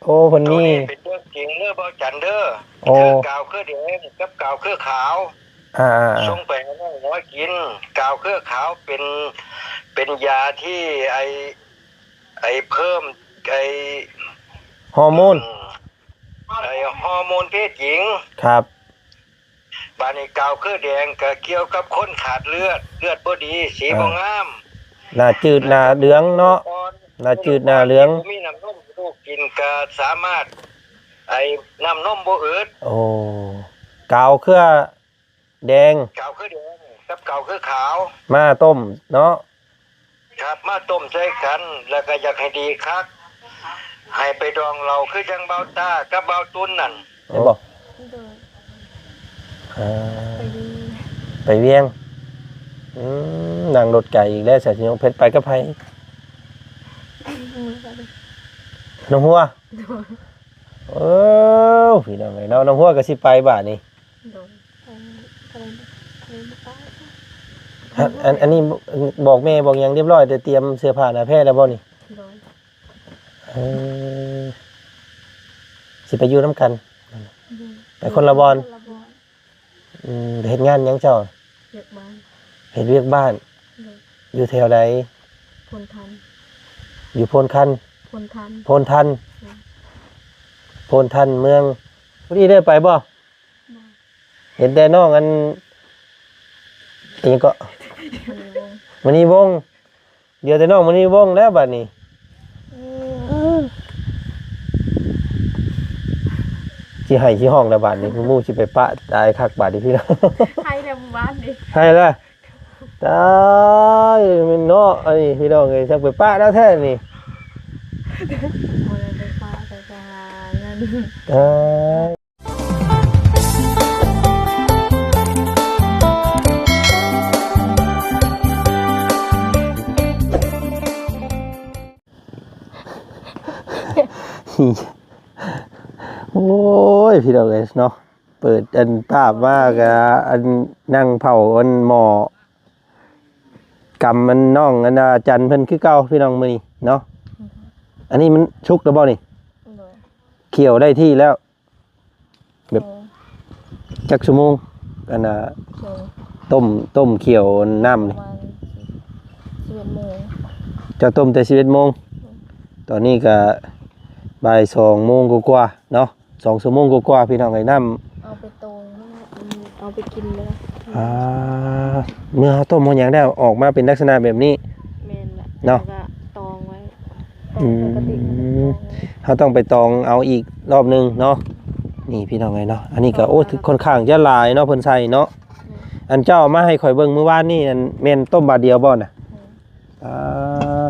ໂອ້ ເພິ່ນມີ ໂຕນີ້ເປັນເລື່ອງຈິງເດີ ເບົາຈັນເດີ. ໂອ້ ຄືກາວເຄືອແດງກັບກາວເຄືອຂາວ ອ່າໆໆ ສົ່ງໄປໃຫ້ນ້ອງຫົວກິນ. ກາວເຄືອຂາວເປັນ ເປັນຢາທີ່ໄອ້ ໄອ້ເພີ່ມໄອ້ ຮໍໂມນ ອືມ ໄອ້ຮໍໂມນເພດຍິງ. ຄັບ. ບາດນີ້ກາວເຄືອແດງກໍກ່ຽວກັບຄົນຂາດເລືອດ ເລືອດບໍ່ດີ ສີ ອ່າ ບໍ່ງາມ ໜ້າຈືດໜ້າເຫຼືອງເນາະ ໜ້າຈືດໜ້າເຫຼືອງ ບໍ່ມີນ້ຳນົມ ລູກກິນກໍສາມາດ ໄອ້ນ້ຳນົມບໍ່ອຶດ. ໂອ້ ກາວເຄືອແດງ ກາວເຄືອແດງກັບກາວເຄືອຂາວ ມາຕົ້ມເນາະ. ຄັບ ມາຕົ້ມໃສ່ກັນ ແລ້ວກໍຢາກໃຫ້ດີຄັກ ໃຫ້ໄປດອງເຫຼົ້າຄືຈັ່ງບ່າວຕ້າກັບບ່າວຕຸນນັ້ນ ເຫັນບໍ່? ໂດຍ ອ່າ ໄປວຽງ ໄປວຽງ. ອືມ ນັ່ງລົດໄກອີກແລ້ວ ສາວຊິຍົງເພັດໄປກັບໃຜ? ນ້ອງຫົວ. ໂດຍ ເອີ ພີ່ນ້ອງເອີຍເນາະ ນ້ອງຫົວກໍຊິໄປບາດນີ້. ໂດຍ ອັນ ອັນ ອັນນີ້ບອກແມ່ບອກຫຍັງຮຽບຮ້ອຍ ແຕ່ຕຽມເສື້ອຜ້າໜ້າແພແລ້ວບໍ່ນີ້? ໂດຍ ເອີ ຊິໄປຢູ່ນຳກັນ ໂດຍ ໄປຄົນລະບ່ອນ ຄົນລະບ່ອນ. ອືມ ໄປເຮັດງານຫຍັງເຈົ້າ? ວຽກບ້ານ ເຮັດວຽກບ້ານ. ໂດຍ ຢູ່ແຖວໃດ? ໂພນທັນ ຢູ່ໂພນຄັນ ໂພນທັນ ໂພນທັນ ໂດຍ ໂພນທັນເມືອງ ຜູ້ນີ້ໄດ້ໄປບໍ່? ບໍ່ ເຫັນແຕ່ນ້ອງອັນ ອີຫຍັງເກາະ? ມະນີວົງ ມະນີວົງ ເຫຼືອແຕ່ນ້ອງມະນີວົງແລ້ວບາດນີ້. ອືມ ຊິໄຫ້ຊິຮ້ອງແລ້ວບາດນີ້ ໝູ່ຊິໄປປະຕາຍຄັກບາດນີ້ພີ່ນ້ອງ. ໄຫ້ແລ້ວມື້ວານນີ້ ໄຫ້ແລ້ວ ຕາຍແມ່ນເນາະ ອັນນີ້ພີ່ນ້ອງເອີຍ ຈັ່ງໄປປະແລ້ວແທ້ນີ້. ບໍ່ໄດ້ໄປປະ ແຕ່ໄປຫາເງິນ ຕາຍ. ໂອ້ຍ ພີ່ນ້ອງເອີຍເນາະ ເປີດອັນພາບມາກະອັນນັ່ງເຝົ້າອັນໝໍ້ ກຳອັນນ້ອງອັນ ອາ ຈັນເພິ່ນຄືເກົ່າ ພີ່ນ້ອງ ມື້ນີ້ເນາະ. ອັນນີ້ມັນສຸກແລ້ວບໍ່ນີ້? ໂດຍ ຂ້ຽວໄດ້ທີ່ແລ້ວ. ແບບ ໂດຍ ຈັກຊົ່ວໂມງ ອັນນ່າ ໂດຍ ຕົ້ມ ຕົ້ມຂ້ຽວນ້ຳນີ້? ປະມານສິບເອັດໂມງ. ເຈົ້າຕົ້ມແຕ່ສິບເອັດໂມງ. ໂດຍ ຕອນນີ້ກະບ່າຍສອງໂມງກວ່າໆເນາະ ສອງຊົ່ວໂມງກວ່າໆ ພີ່ນ້ອງເອີຍ. ນ້ຳ ເອົາໄປຕອງ ເອົາໄປກິນແລ້ວ. ອ່າ ເມື່ອເຮົາຕົ້ມເຮົາຫຍັງແລ້ວ ອອກມາເປັນລັກສະນະແບບນີ້. ແມ່ນແຫຼະ ເນາະ ແລ້ວກະຕອງໄວ້. ອືມ ເຮົາຕ້ອງໄປຕອງເອົາອີກລອບໜຶ່ງເນາະ. ນີ້ພີ່ນ້ອງເອີຍເນາະ ອັນນີ້ກໍ ໂອ້ ຂ້ອນຂ້າງຈະຫຼາຍເນາະ ເພິ່ນໃສ່ເນາະ. ແມ່ນ ອັນເຈົ້າເອົາມາໃຫ້ຂ້ອຍເບິ່ງມື້ວານນີ້ນັ້ນ ແມ່ນຕົ້ມບາດດຽວບໍ່ນະ? ແມ່ນ ອ່າ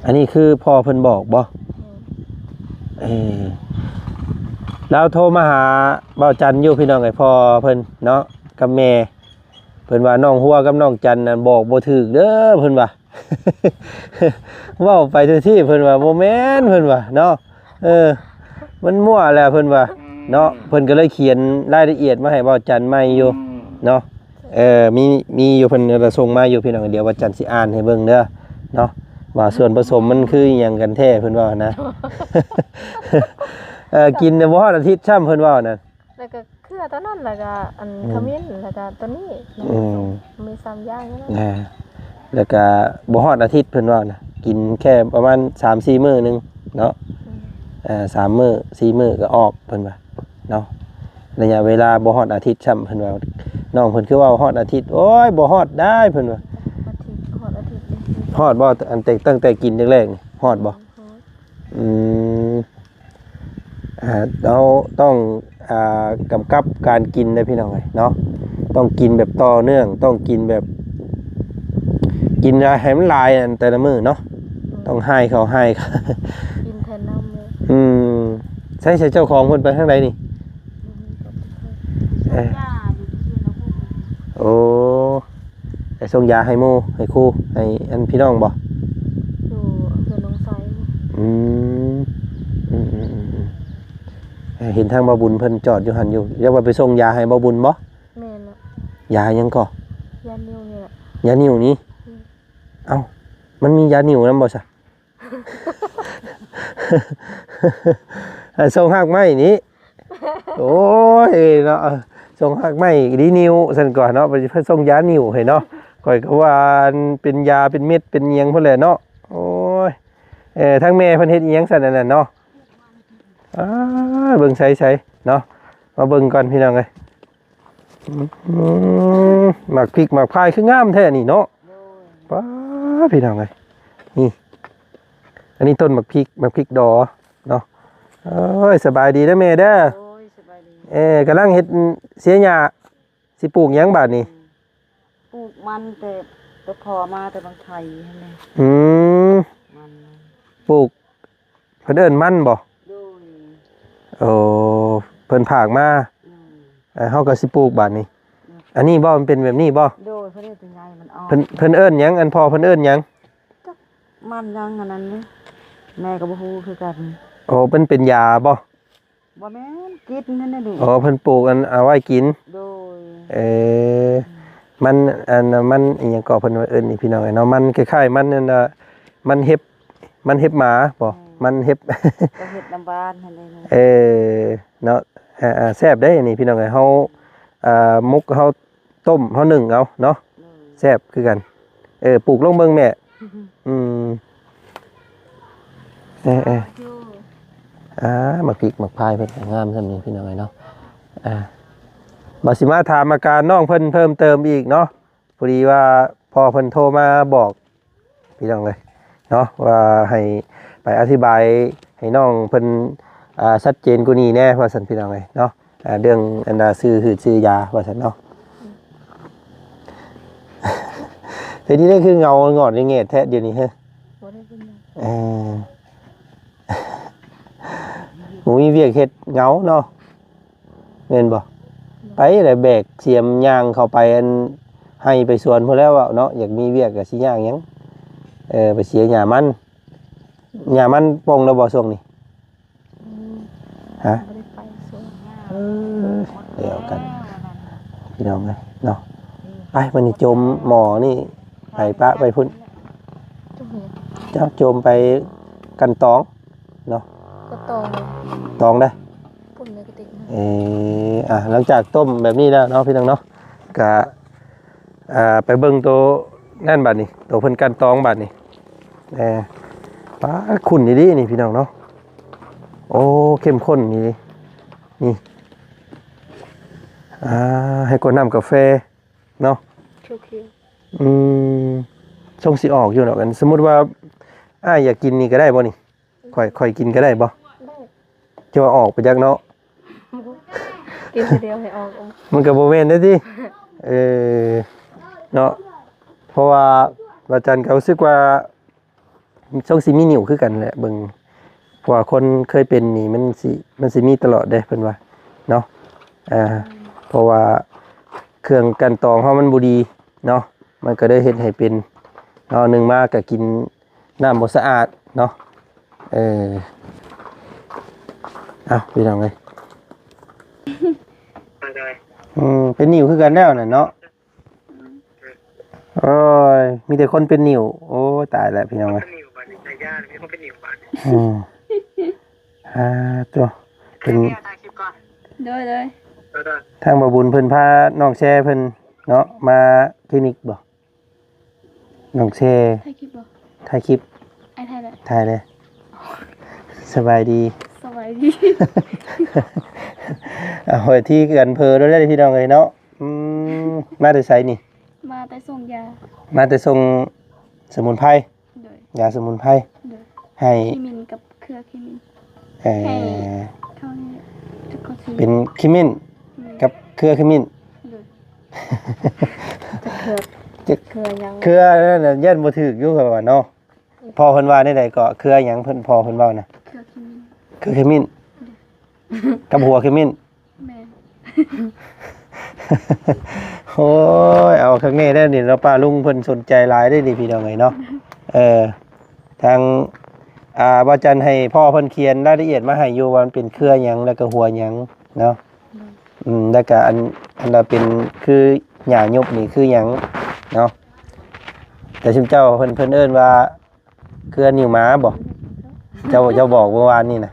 ອັນນີ້ຄືພໍ່ເພິ່ນບອກບໍ່? ແມ່ນ ເອີ ລາວໂທມາຫາບ່າວຈັນຢູ່ ພີ່ນ້ອງເອີຍ ພໍ່ເພິ່ນເນາະ ກັບແມ່ ເພິ່ນວ່ານ້ອງຫົວກັບນ້ອງຈັນນັ້ນບອກບໍ່ຖືກເດີ ເພິ່ນວ່າ ເວົ້າໄປທົ່ວທີບ ເພິ່ນວ່າບໍ່ແມ່ນ ເພິ່ນວ່າເນາະ. ເອີ ມັນມົ້ວແຫຼະ ເພິ່ນວ່າເນາະ. ເພິ່ນກໍເລີຍຂຽນລາຍລະອຽດມາໃຫ້ບ່າວຈັນໃໝ່ຢູ່ເນາະ. ເອີ ມີ ມີຢູ່ ເພິ່ນກໍສົ່ງມາຢູ່ ພີ່ນ້ອງ. ດຽວບ່າວຈັນຊິອ່ານໃຫ້ເບິ່ງເດີເນາະ ວ່າສ່ວນປະສົມມັນຄືອີ່ຫຍັງກັນແທ້ ເພິ່ນເວົ້ານະ. ເອີ ກິນແຕ່ບໍ່ຮອດອາທິດຊ້ຳ ເພິ່ນເວົ້ານະ. ແລ້ວກໍເຄືອຕອນນັ້ນ ແລ້ວກໍອັນ ອືມ ຂະມິ້ນ ແລ້ວກໍຕົວນີ້ ອືມ ມີສາມຢ່າງນັ້ນແຫຼະ. ອ່າ ແລ້ວກໍບໍ່ຮອດອາທິດ ເພິ່ນວ່ານະ ກິນແຄ່ປະມານສາມສີ່ມື້ໜຶ່ງເນາະ. ອືມ ເອີ ສາມມື້ສີ່ມື້ກໍອອກ ເພິ່ນວ່າເນາະ. ໄລຍະເວລາບໍ່ຮອດອາທິດຊ້ຳ ເພິ່ນວ່າ. ນ້ອງເພິ່ນຄືເວົ້າຮອດອາທິດ ໂອ້ຍ ບໍ່ຮອດດາຍ ເພິ່ນວ່າ. ອາທິດ ຮອດອາທິດເດ້. ຮອດບໍ່? ອັນແຕ່ ຕັ້ງແຕ່ກິນແລກໆນີ້ ຮອດບໍ່? ຮອດ. ອືມ ອ່າ ເຮົາຕ້ອງ ອ່າ ກຳກັບການກິນເດ້ພີ່ນ້ອງເອີຍເນາະ. ຕ້ອງກິນແບບຕໍ່ເນື່ອງ ຕ້ອງກິນແບບ ກິນໃຫ້ມັນຫຼາຍ ອັນ ແຕ່ລະມື້ເນາະ. ອືມ ຕ້ອງຫາຍເຂົ້າຫາຍ ກິນແທນນ້ຳເລີຍ. ອືມ ໃສ ໃສເຈົ້າຂອງເພິ່ນໄປທາງໃດນີ້? ອືມ ເອີ ໂອ້ ໄປສົ່ງຢາໃຫ້ໝູ່ ໃຫ້ຄູ ໃຫ້ອັນພີ່ນ້ອງບໍ່? ຢູ່ເຮືອນນ້ອງໄຊ. ອືມ ອືມໆໆໆ ເຫັນທາງບ່າວບຸນເພິ່ນຈອດຢູ່ຫັ້ນຢູ່. ຢາກວ່າໄປສົ່ງຢາໃຫ້ບ່າວບຸນບໍ່? ແມ່ນລະ. ຢາຫຍັງກໍ? ຢານິ້ວນີ້ລະ. ຢານິ້ວນີ້? ອືມ ເອົ້າ ມັນມີຢານິ້ວນຳບໍ່ຊະ? ອັນຊົງຮາກໄມ້ນີ້ ໂອ້ຍເນາະ ຊົງຮາກໄມ້ດີນິ້ວຊັ້ນກ່ອນເນາະ ໄປຊົງຢານິ້ວໃຫ້ເນາະ. ຂ້ອຍກໍວ່າອັນເປັນຢາເປັນເມັດເປັນຫຍັງພຸ້ນແຫຼະເນາະ. ໂອ້ຍ ເອີ ທາງແມ່ເພິ່ນເຮັດອີ່ຫຍັງຊັ້ນອັນນັ້ນເນາະ. ອ່າ ເບິ່ງໃສໆເນາະ ມາເບິ່ງກ່ອນພີ່ນ້ອງເອີຍ. ອືມ ໝາກພິກໝາກພາຍຄືງາມແທ້ນີ້ເນາະ. ໂດຍ ປ້າ ພີ່ນ້ອງເອີຍ ນີ້ ອັນນີ້ຕົ້ນໝາກພິກ ໝາກພິກດໍເນາະ. ໂອ້ຍ ສະບາຍດີເດີແມ່ເດີ. ໂດຍ ສະບາຍດີ. ເອີ ກຳລັງເຮັດເສຍຫຍ້າ ຊິປູກຫຍັງບາດນີ້? ອືມ ປູກມັນແຕ່ ແຕ່ພໍມາແຕ່ບາງໄທຫັ້ນແຫຼະ. ອືມ ມັນ ປູກ ເພິ່ນເອີ້ນມັນບໍ່? ໂດຍ ໂອ້ ເພິ່ນຝາກມາ. ອືມ ເອີ ເຮົາກໍຊິປູກບາດນີ້. ອືມ ອັນນີ້ບໍ່? ມັນເປັນແບບນີ້ບໍ່? ໂດຍ ເພິ່ນເອີ້ນຕົວໃຫຍ່ມັນອອກ. ເພິ່ນ ເພິ່ນເອີ້ນຫຍັງ? ອັນພໍ່ເພິ່ນເອີ້ນຫຍັງ? ຈັກມັນຫຍັງອັນນັ້ນເດ້ ແມ່ກໍບໍ່ຮູ້ຄືກັນ. ໂອ້ ມັນເປັນຢາບໍ່? ບໍ່ແມ່ນ ກິນນັ້ນແຫຼະລູກ. ອໍ ເພິ່ນປູກອັນເອົາໄວ້ກິນ. ໂດຍ ເອີ ມັນ ອັນ ມັນອີ່ຫຍັງກໍເພິ່ນວ່າເອີ້ນນີ້ພີ່ນ້ອງເອີຍເນາະ ມັນຄ້າຍໆ ມັນອັນ ມັນເຫັບ ມັນເຫັບໝາບໍ່? ແມ່ນ ມັນເຫັບ ກໍເຮັດນຳບ້ານຫັ້ນເດ້. ເອີ ເນາະ ອ່າໆ ແຊບເດ້ນີ້ພີ່ນ້ອງເອີຍ ເຮົາ ອ່າ ໝົກ ເຮົາຕົ້ມ ເຮົາໜຶ້ງເອົາເນາະ. ໂດຍ ແຊບຄືກັນ. ເອີ ປູກລອງເບິ່ງແມ່. ອືມ ເອີໆ ອ່າ ໝາກພິກໝາກພາຍເພິ່ນກໍງາມສ່ຳນີ້ພີ່ນ້ອງເອີຍເນາະ. ອ່າ ບາດຊິມາຖາມອາການນ້ອງເພິ່ນເພີ່ມເຕີມອີກເນາະ ພໍດີວ່າພໍ່ເພິ່ນໂທມາບອກ ພີ່ນ້ອງເອີຍເນາະ ວ່າໃຫ້ໄປອະທິບາຍໃຫ້ນ້ອງເພິ່ນ ອ່າ ຊັດເຈນກວ່ານີ້ແດ່ວ່າຊັ້ນ ພີ່ນ້ອງເອີຍເນາະ. ອ່າ ເລື່ອງອັນນ່າ ຊື້ຮືດຊື້ຢາວ່າຊັ້ນເນາະ. ເຮັດນີ້ໄດ້ຄືເຫງົາງອດແງດແທ້ດຽວນີ້ເຮີ. ບໍ່ໄດ້ເປັນຫຍັງ. ເອີ ບໍ່ມີວຽກເຮັດເຫງົາເນາະ ແມ່ນບໍ່? ໄປແລ້ວແບກສຽມຍ່າງເຂົ້າໄປອັນໄຮ່ໄປສວນພຸ້ນແລ້ວເນາະ. ຢາກມີວຽກກໍຊິຍ່າງຫຍັງ ເອີ ໄປເສຍຫຍ້າມັນ. ຫຍ້າມັນປົ່ງແລ້ວບໍ່ຊ່ວງນີ້? ອືມ ຮະ? ບໍ່ໄດ້ໄປສວນ. ເອີ ດຽວກັນພີ່ນ້ອງເອີຍເນາະ. ໄປ ບັດນີ້ໂຈມໝໍ້ນີ້ ໄປປະໄປພຸ້ນ. ໂຈມຫຍັງ? ເຈົ້າໂຈມໄປກັ່ນຕອງເນາະ. ກໍຕອງ ຕອງໄດ້ ປຸ້ນໃນກະຕິກ. ເອີ ອ່າ ຫຼັງຈາກຕົ້ມແບບນີ້ແລ້ວເນາະ ພີ່ນ້ອງເນາະ ກະ ອ່າ ໄປເບິ່ງໂຕນັ້ນບາດນີ້ ໂຕເພິ່ນກັ່ນຕອງບາດນີ້. ເອີ ປາ ຂຸ້ນອີ່ຫຼີນີ້ພີ່ນ້ອງເນາະ. ໂອ້ ເຂັ້ມຂຸ້ນອີ່ຫຼີນີ້. ອ່າ ໃຫ້ກວດນ້ຳກາແຟເນາະ. ຂຽວໆ. ອືມ ຊົງຊິອອກຢູ່ດອກ. ອັນ ສົມມຸດວ່າອ້າຍຢາກກິນນີ້ກໍໄດ້ບໍ່ນີ້? ຂ້ອຍ ຂ້ອຍກິນກໍໄດ້ບໍ່? ໄດ້. ຈະວ່າອອກໄປຈັກເນາະ. ກິນເທື່ອດຽວໃຫ້ອອກ. ມັນກໍບໍ່ແມ່ນເດ້ຕິ. ເອີ ເນາະ ເພາະວ່າບາດຈັນກໍຮູ້ສຶກວ່າຊົງຊິມີນິ້ວຄືກັນແຫຼະ ເບິ່ງ ເພາະວ່າຄົນເຄີຍເປັນນີ້ມັນຊິ ມັນຊິມີຕະຫຼອດເດ້ເພິ່ນວ່າເນາະ. ອ່າ ເພາະວ່າເຄື່ອງກັ່ນຕອງເຮົາມັນບໍ່ດີເນາະ ມັນກໍເລີຍເຮັດໃຫ້ເປັນເນາະ. ໜຶ່ງມາກໍກິນ ນ້ຳບໍ່ສະອາດເນາະ. ເອີ ເອົ້າ ພີ່ນ້ອງເອີຍ ອືມ ເປັນນິ້ວຄືກັນແລ້ວນະເນາະ. ໂອ້ຍ ມີແຕ່ຄົນເປັນນິ້ວ. ໂອ້ຍ ຕາຍແລ້ວພີ່ນ້ອງເອີຍ. ອືມ ອ່າ ຕົວເປັນ ໂດຍ ໂດຍ ທາງບ່າວບຸນເພິ່ນພານ້ອງແຊເພິ່ນເນາະ ມາຄລີນິກບໍ່? ນ້ອງແຊ ຖ່າຍຄລິບບໍ່? ຖ່າຍຄລິບ. ອ້າຍຖ່າຍແລ້ວ ຖ່າຍເລີຍ. ສະບາຍດີ ສະບາຍດີ. ເອົາ ທີ່ກັນເພີໂລດແລ້ວພີ່ນ້ອງເອີຍເນາະ. ອືມ ມາແຕ່ໃສນີ້? ມາແຕ່ສົ່ງຢາ ມາແຕ່ສົ່ງສະໝຸນໄພ. ໂດຍ ຢາສະໝຸນໄພ. ໂດຍ ໃຫ້ ຄີມິນກັບເຄືອຄີມິນ. ເອີ ໃຫ້ເຂົານີ້ ຈັກເຂົາຊິ ເປັນຄີມິນ ແມ່ນ ກັບເຄືອຄີມິນ. ໂດຍ ຈັກເຄືອ ຈັກເຄືອຫຍັງ ເຄືອນັ້ນນະ ຢ້ານບໍ່ຖືກຢູ່ ຂ້ອຍວ່າເນາະ. ພໍ່ເພິ່ນວ່າແນວໃດເກາະ? ເຄືອຫຍັງເພິ່ນ ພໍ່ເພິ່ນເວົ້ານະ? ເຄືອຄີມິນ ເຄືອເຄມິນ ໂດຍ ກັບຫົວເຄມິນ. ແມ່ນ ໂອ້ຍ ເອົາຄັກແນ່ແລ້ວນີ້ເນາະ ປ້າລຸງເພິ່ນສົນໃຈຫຼາຍເດ້ນີ້ ພີ່ນ້ອງເອີຍເນາະ. ເອີ ທາງ ອ່າ ບ່າວຈັນໃຫ້ພໍ່ເພິ່ນຂຽນລາຍລະອຽດມາໃຫ້ຢູ່ ວ່າມັນເປັນເຄືອຫຍັງ ແລ້ວກໍຫົວຫຍັງເນາະ. ອືມ ແລ້ວກະອັນ ອັນວ່າເປັນຄືຫຍ້າຍຸບນີ້ຄືຫຍັງເນາະ. ແຕ່ຊຸມເຈົ້າເພິ່ນ ເພິ່ນເອີ້ນວ່າເຄືອນິ້ວໝາບໍ? ເຈົ້າ ເຈົ້າບອກມື້ວານນີ້ນະ.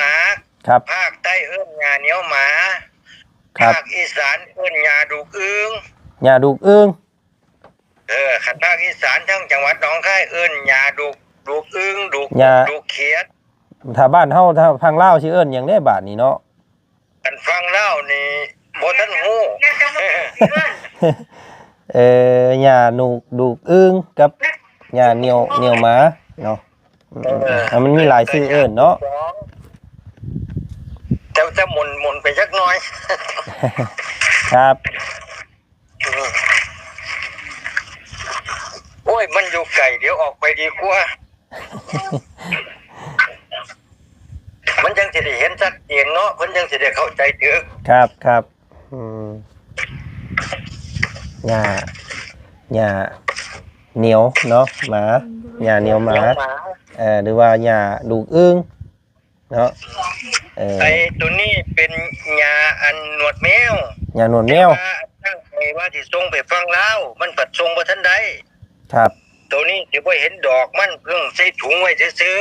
ມາ ครับ ພາກໃຕ້ເອີ້ນຫຍ້າໜຽວໝາ ครับ ພາກອີສານເອີ້ນຫຍ້າດູກອຶ່ງ ຫຍ້າດູກອຶ່ງ ເອີ ຄັນພາກອີສານທາງຈັງຫວັດໜອງຄາຍເອີ້ນຫຍ້າດູກ ດູກອຶ່ງ ດູກ ຫຍ້າ ດູກຂຽດ ຖ້າບ້ານເຮົາ ຖ້າຝັ່ງລາວຊິເອີ້ນຫຍັງເດ້ບາດນີ້ເນາະ? ຄັນຝັ່ງລາວນີ້ບໍ່ທັນຮູ້ ເອີ ຫຍ້າໜູກ ດູກອຶ່ງກັບຫຍ້າໜຽວ ໜຽວໝາເນາະ ອືມ ເອີ ມັນມີຫຼາຍຊື່ເອີ້ນເນາະ ແຕ່ ແຕ່ໝົນ ໝົນໄປຈັກໜ້ອຍ ครับ ອືມ ໂອ້ຍ ມັນຢູ່ໄກ ດຽວອອກໄປດີກວ່າ ມັນຈັ່ງຊິໄດ້ເຫັນຊັດເຈນເນາະ ເພິ່ນຈັ່ງຊິໄດ້ເຂົ້າໃຈຖືກ ครับ ครับ ອືມ ຫຍ້າ ຫຍ້າໜຽວເນາະ ໝາ ຫຍ້າໜຽວໝາ ເອີ ຫຼືວ່າຫຍ້າດູກອຶ່ງ ເນາະ ເອີ ໄອ້ໂຕນີ້ເປັນຫຍ້າອັນໜວດແມວ ຫຍ້າໜວດແມວ ແຕ່ວ່າຕັ້ງໃຈວ່າຊິສົ່ງໄປຝັ່ງລາວ ມັນພັດສົ່ງບໍ່ທັນໄດ້ ครับ ໂຕນີ້ຊິບໍ່ເຫັນດອກມັນ ເພິ່ງໃສ່ຖົງໄວ້ຊື່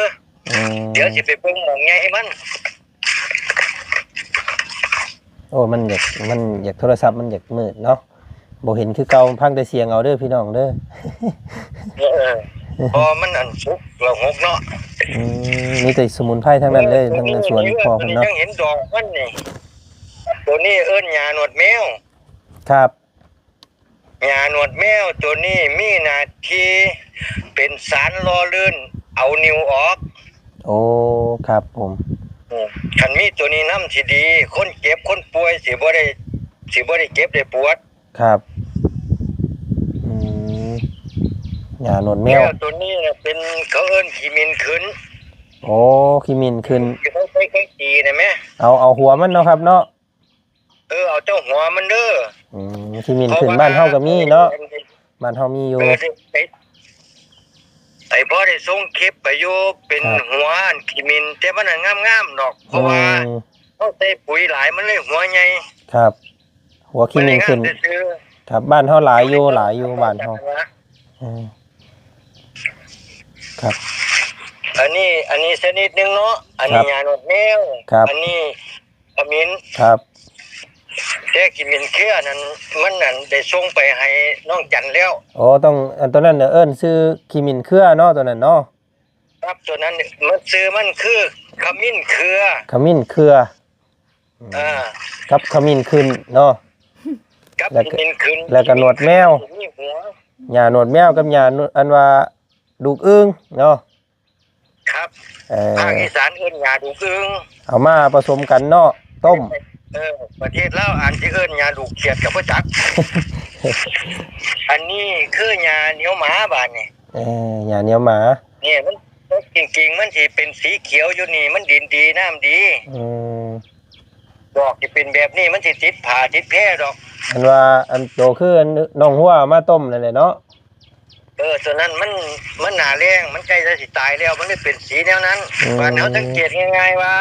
ໆ ອືມ ດຽວຊິໄປເບິ່ງໝ່ອງໃຫຍ່ໃຫ້ມັນ ໂອ້ ມັນຢາກ ມັນຢາກ ໂທລະສັບມັນຢາກມືດເນາະ ບໍ່ເຫັນຄືເກົ່າ ຟັງແຕ່ສຽງເອົາເດີພີ່ນ້ອງເດີ. ເອີ ເພາະມັນອັນສຸກລະຫົກເນາະ. ອືມ ມີແຕ່ສະໝຸນໄພທັງນັ້ນເລີຍ ເອີ ທາງສວນພໍ່ເພິ່ນເນາະ. ຍັງເຫັນດອກມັນນີ້ ໂຕນີ້ເອີ້ນຫຍ້າໜວດແມວ. ຄັບ. ຫຍ້າໜວດແມວໂຕນີ້ມີໜ້າທີ່ເປັນສານຫຼໍ່ລື່ນເອົານິ້ວອອກ. ໂອ້ ຄັບຜົມ. ອືມ ຄັນມີໂຕນີ້ນຳຊິດີ ຄົນເຈັບຄົນປ່ວຍຊິບໍ່ໄດ້ ຊິບໍ່ໄດ້ເຈັບໄດ້ປວດ. ຄັບ. ອືມ ຫຍ້າໜວດແມວ ແມວໂຕນີ້ນະເປັນ ເຂົາເອີ້ນຂີ້ໝິ່ນຂຶ້ນ. ໂອ້ ຂີ້ໝິ່ນຂຶ້ນ ທີ່ເຂົາໃຊ້ໄຄຕີນະແມ. ເອົາ ເອົາຫົວມັນເນາະຄັບເນາະ. ເອີ ເອົາແຕ່ຫົວມັນເດີ. ອືມ ຂີ້ໝິ່ນຂຶ້ນ ເພາະວ່າ ບ້ານເຮົາກໍມີເນາະ ບ້ານເຮົາມີຢູ່. ເອີ ໄປ ໄປພໍໄດ້ສົ່ງຄລິບໄປຢູ່ ເປັນ ຄັບ ຫົວອັນຂີ້ໝິ່ນ ແຕ່ມັນນະງາມໆດອກ ເພາະວ່າ ອືມ ເຮົາໃສ່ປຸຍຫຼາຍ ມັນເລີຍຫົວໃຫຍ່. ຄັບ ຫົວຂີ້ໝິ່ນຂຶ້ນ. ມັນເລີຍງາມຊື່ໆ. ຄັບ ບ້ານເຮົາຫຼາຍຢູ່ ຫຼາຍຢູ່ບ້ານເຮົາ. ອືມ ຄັບ. ອັນນີ້ ອັນນີ້ຊະນິດໜຶ່ງເນາະ ອັນນີ້ ຄັບ ຫຍ້າໜວດແມວ. ຄັບ. ອັນນີ້ ຂະມິນ. ຄັບ. ແຕ່ຂີ້ໝິ່ນເຄືອນັ້ນ ມັນນັ້ນໄດ້ສົ່ງໄປໃຫ້ນ້ອງຈັນແລ້ວ. ໂອ້ ຕ້ອງ ອັນໂຕນັ້ນເອີ້ນຊື່ຂີ້ໝິ່ນເຄືອເນາະ ໂຕນັ້ນເນາະ. ຄັບ ໂຕນັ້ນມັນ ຊື່ມັນຄືຂະມິນເຄືອ. ຂະມິນເຄືອ. ອືມ ອ່າ ກັບຂະມິນຂຶ້ນເນາະ. ກັບຂະມິນຂຶ້ນ ແລ້ວກໍໜວດແມວ ມີຫົວ. ຫຍ້າໜວດແມວກັບຫຍ້າ ອັນວ່າດູກອຶ່ງເນາະ. ຄັບ. ເອີ ພາກອີສານເອີ້ນຫຍ້າດູກອຶ່ງ. ເອົາມາປະສົມກັນເນາະ ຕົ້ມ. ເອີ ປະເທດລາວອາດຊິເອີ້ນຫຍ້າດູກຂຽດກໍບໍ່ຈັກ. ອັນນີ້ຄືຫຍ້າໜຽວໝາບາດນີ້. ເອີ ຫຍ້າໜຽວໝາ. ນີ້ມັນ ແຕ່ຈິງໆມັນຊິເປັນສີຂຽວຢູ່ນີ້ ມັນດິນດີນ້ຳດີ. ອືມ ດອກຊິເປັນແບບນີ້ ມັນຊິຕິດຜ້າຕິດແພດອກ. ອັນວ່າ ອັນໂຕຄືນ້ອງຫົວເອົາມາຕົ້ມນັ້ນແຫຼະເນາະ. ເອີ ໂຕນັ້ນມັນ ມັນໜ້າແລ້ງ ມັນໃກ້ຈະຊິຕາຍແລ້ວ ມັນເລີຍເປັນສີແນວນັ້ນ. ອືມ ບ້ານເຮົາສັງເກດງ່າຍໆວ່າ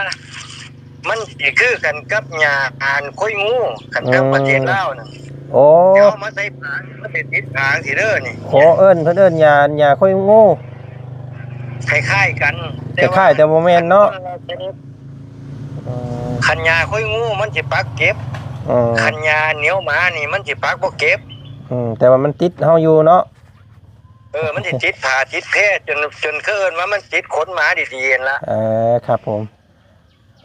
ມັນຊິຄືກັນກັບຫຍ້າອັນໂຄຍງູ ຄັນທາງ ອືມ ປະເທດລາວນັ້ນ. ໂອ້ ເຮົາມາໃສ່ຜ້າ ມັນຊິຕິດຜ້າຈັ່ງຊີ້ເດີນີ້. ໂອ້ ເອີ້ນ ເພິ່ນເອີ້ນຫຍ້າ ຫຍ້າໂຄຍງູ. ຄ້າຍໆກັນ ຄ້າຍໆ ແຕ່ບໍ່ແມ່ນເນາະ. ອືມ ຄັນຫຍ້າໂຄຍງູມັນຊິປັກເກັບ. ອືມ ຄັນຫຍ້າໜຽວໝານີ້ມັນຊິປັກບໍ່ເກັບ. ອືມ ແຕ່ວ່າມັນຕິດເຮົາຢູ່ເນາະ. ເອີ ມັນຊິຕິດຜ້າຕິດແພ ຈົນ ຈົນເຂົາເອີ້ນວ່າມັນຕິດຂົນໝາດີໆຫັ້ນລະ. ເອີ ຄັບຜົມ.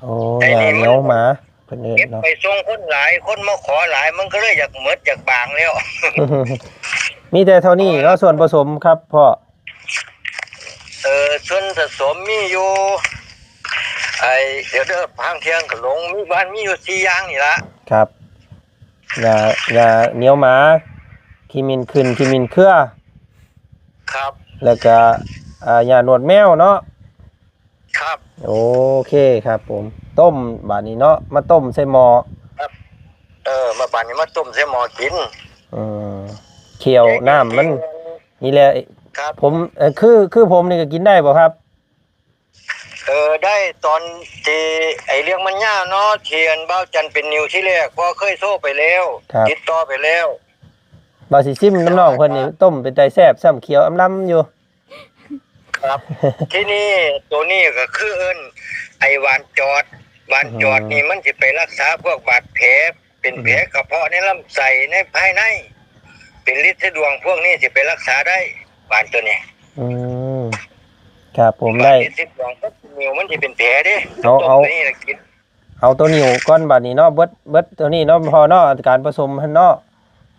ໂອ້ ຫຍ້າໜຽວໝາ ເພິ່ນເອີ້ນເນາະ. ເກັບໄປສົ່ງຄົນຫຼາຍ ຄົນມາຂໍຫຼາຍ ມັນກໍເລີຍຢາກໝົດຢາກບາງແລ້ວ. ມີແຕ່ເທົ່ານີ້ເນາະ ສ່ວນປະສົມຄັບພໍ່. ເອີ ສ່ວນປະສົມມີຢູ່ ໄອ້ ດຽວເດີ ພາງທ່ຽງກໍຫຼົງ ມີ ບ້ານມີຢູ່ສີ່ຢ່າງນີ້ລະ. ຄັບ. ຫຍ້າ ຫຍ້າໜຽວໝາ ຂີ້ໝິ່ນຂຶ້ນ ຂີ້ໝິ່ນເຄືອ. ຄັບ. ແລ້ວກະ ອ່າ ຫຍ້າໜວດແມວເນາະ. ຄັບ. ໂອເຄຄັບຜົມ. ຕົ້ມບາດນີ້ເນາະ ມາຕົ້ມໃສ່ໝໍ້. ຄັບ. ເອີ ມາບາດນີ້ມາຕົ້ມໃສ່ໝໍ້ກິນ. ອືມ ຂ້ຽວນ້ຳມັນ ນີ້ແຫຼະ. ຄັບ. ຜົມ ເອີ ຄື ຄືຜົມນີ້ກໍກິນໄດ້ບໍ່ຄັບ? ເອີ ໄດ້ ຕອນທີ່ໄອ້ເລື່ອງມັນຍາວເນາະ ທີ່ອັນບ່າວຈັນເປັນນິ້ວທີແລກ ພໍ່ເຄີຍໂທໄປແລ້ວ ຕິດຕໍ່ໄປແລ້ວ. ບ່າວຊິຊິມນຳນ້ອງເພິ່ນນີ້ ຕົ້ມເປັນຕາແຊບຊ້ຳ ຂຽວອຳລຳຢູ່. ຄັບ. ທີນີ້ໂຕນີ້ກໍຄືເອີ້ນໄອ້ຫວານຈອດ. ຫວານຈອດນີ້ມັນຊິໄປລັກສາພວກບາດແຜ ເປັນແຜກະເພາະໃນລຳໄສ້ໃນພາຍໃນ ເປັນລິດສະດວງພວກນີ້ຊິໄປລັກສາໄດ້ ຫວານໂຕນີ້. ອືມ ຄັບຜົມ ໄດ້ ລິດສະດວງກັບນິ້ວມັນຊິເປັນແຜເດ້. ເອົາ ເອົາ ຕົ້ມໂຕນີ້ລະກິນ ເອົາໂຕນິ້ວກ່ອນບາດນີ້ເນາະ. ເບິດ ເບິດໂຕນີ້ເນາະພໍ່ເນາະ ການປະສົມຫັ້ນເນາະ.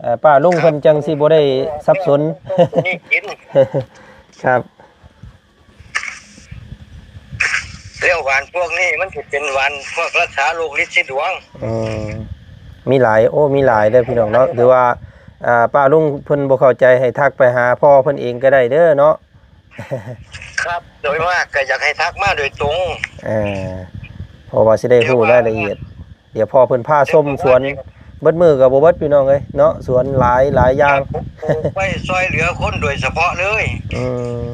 ເອີ ປ້າລຸງເພິ່ນຈັ່ງຊິບໍ່ໄດ້ສັບສົນ. ຕົ້ມໂຕນີ້ກິນ. ຄັບ. ແລ້ວຫວານພວກນີ້ມັນຊິເປັນຫວານພວກລັກສາໂລກລິດສີດວງ. ອືມ ມີຫຼາຍ ໂອ້ ມີຫຼາຍເດີພີ່ນ້ອງເນາະ. ຫຼືວ່າ ອ່າ ປ້າລຸງເພິ່ນບໍ່ເຂົ້າໃຈ ໃຫ້ທັກໄປຫາພໍ່ເພິ່ນເອງກໍໄດ້ເດີເນາະ. ຄັບ ໂດຍມາກກໍຢາກໃຫ້ທັກມາໂດຍຕົງ. ເອີ ເພາະວ່າຊິໄດ້ຮູ້ລາຍລະອຽດ. ດຽວພໍ່ເພິ່ນພາຊົມສວນ ເບິດມື້ກໍບໍ່ເບິດພີ່ນ້ອງເອີຍເນາະ ສວນຫຼາຍ ຫຼາຍຢ່າງ ປູກໄວ້ຊ່ອຍເຫຼືອຄົນໂດຍສະເພາະເລີຍ. ອືມ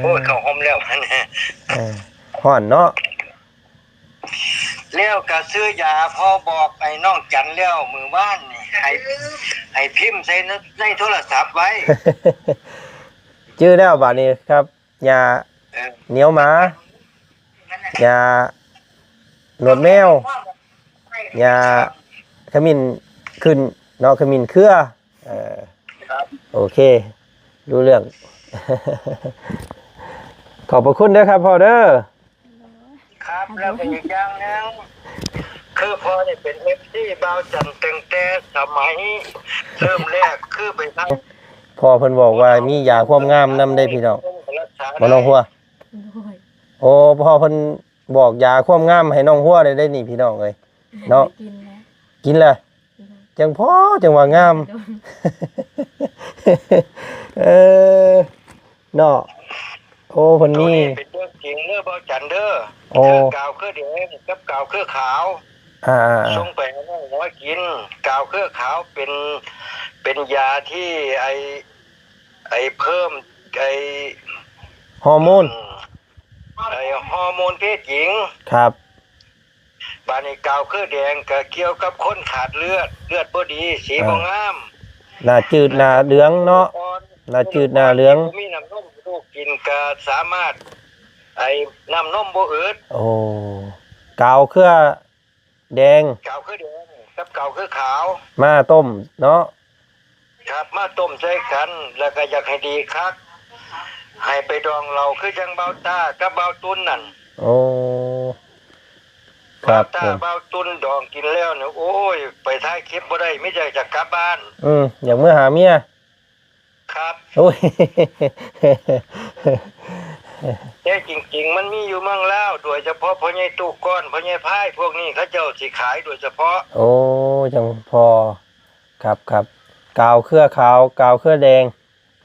ໂອ້ຍ ເຂົ້າຮ່ມແລ້ວ ເອີ ຮ້ອນເນາະ. ແລ້ວກໍຊື້ຢາພໍ່ບອກໄອ້ນ້ອງຈັນແລ້ວມື້ວານນີ້ ໃຫ້ ໃຫ້ພິມໃສ່ໃນ ໃນໂທລະສັບໄວ້ ຈື່ແລ້ວບາດນີ້ຄັບ. ຫຍ້າ ເອີ ໜຽວໝາ ຫຍ້າໜວດແມວ. ຢາຂະມິ້ນຂຶ້ນເນາະ ຂະມິ້ນເຄືອ. ເອີ ໂອເຄ ຮູ້ເລື່ອງ. ຂອບພະຄຸນເດີຄັບພໍ່ເດີ. ຄັບ ແລ້ວກໍອີກຢ່າງໜຶ່ງ ຄືພໍ່ນີ້ເປັນເອັຟຊີບ່າວຈັນຕັ້ງແຕ່ສະໄໝເລີ່ມແລກ ຄືໄປທາງ ພໍ່ເພິ່ນບອກວ່າມີຢາຄວາມງາມນຳເດ້ພີ່ນ້ອງ ບໍ່ນ້ອງຫົວ. ໂດຍ ໂອ້ ພໍ່ເພິ່ນບອກຢາຄວາມງາມໃຫ້ນ້ອງຫົວໄດ້ເດ້ນີ້ພີ່ນ້ອງເອີຍເນາະ. ກິນແລ້ວ ກິນແລ້ວ ກິນແລ້ວ ຈັ່ງພໍຈັ່ງວ່າງາມ. ໂດຍ ເອີ ເນາະ. ໂອ້ ເພິ່ນມີ ໂຕນີ້ເປັນເລື່ອງຈິງເດີບ່າວຈັນເດີ. ໂອ້ ຄືກາວເຄືອແດງກັບກາວເຄືອຂາວ ອ່າໆໆ ສົ່ງໄປໃຫ້ນ້ອງຫົວກິນ. ກາວເຄືອຂາວເປັນ ເປັນຢາທີ່ໄອ້ ໄອ້ເພີ່ມໄອ້ ຮໍໂມນ ອືມ ໄອ້ຮໍໂມນເພດຍິງ. ຄັບ ບາດນີ້ກາວເຄືອແດງກໍກ່ຽວກັບຄົນຂາດເລືອດ ເລືອດບໍ່ດີ ສີບໍ່ງາມ ໜ້າຈືດໜ້າເຫຼືອງເນາະ ໜ້າຈືດໜ້າເຫຼືອງ ບໍ່ມີນ້ຳນົມ ລູກກິນກໍສາມາດ ໄອ້ນ້ຳນົມບໍ່ອຶດ. ໂອ້ ກາວເຄືອແດງ ກາວເຄືອແດງກັບກາວເຄືອຂາວ ມາຕົ້ມເນາະ. ຄັບ ມາຕົ້ມໃສ່ກັນ ແລ້ວກໍຢາກໃຫ້ດີຄັກ ໃຫ້ໄປດອງເຫຼົ້າ ຄືຈັ່ງບ່າວຕ້າກັບບ່າວຕຸນນັ້ນ. ໂອ້ ຄັບ ບ່າວຕ້າ ຜົມ ບ່າວຕຸນດອງກິນແລ້ວນີ້ ໂອ້ຍ ໄປຖ່າຍຄລິບບໍ່ໄດ້ ມີແຕ່ຢາກກັບບ້ານ. ອືມ ຢາກເມືອຫາເມຍ. ຄັບ ໂອ້ຍ ແຕ່ຈິງໆ ມັນມີຢູ່ເມືອງລາວ ໂດຍສະເພາະພໍ່ໃຫຍ່ຕູ້ກ້ອນ ພໍ່ໃຫຍ່ພາຍ ພວກນີ້ເຂົາເຈົ້າຊິຂາຍໂດຍສະເພາະ. ໂອ້ ຈັ່ງພໍ ຄັບໆ ກາວເຄືອຂາວ ກາວເຄືອແດງ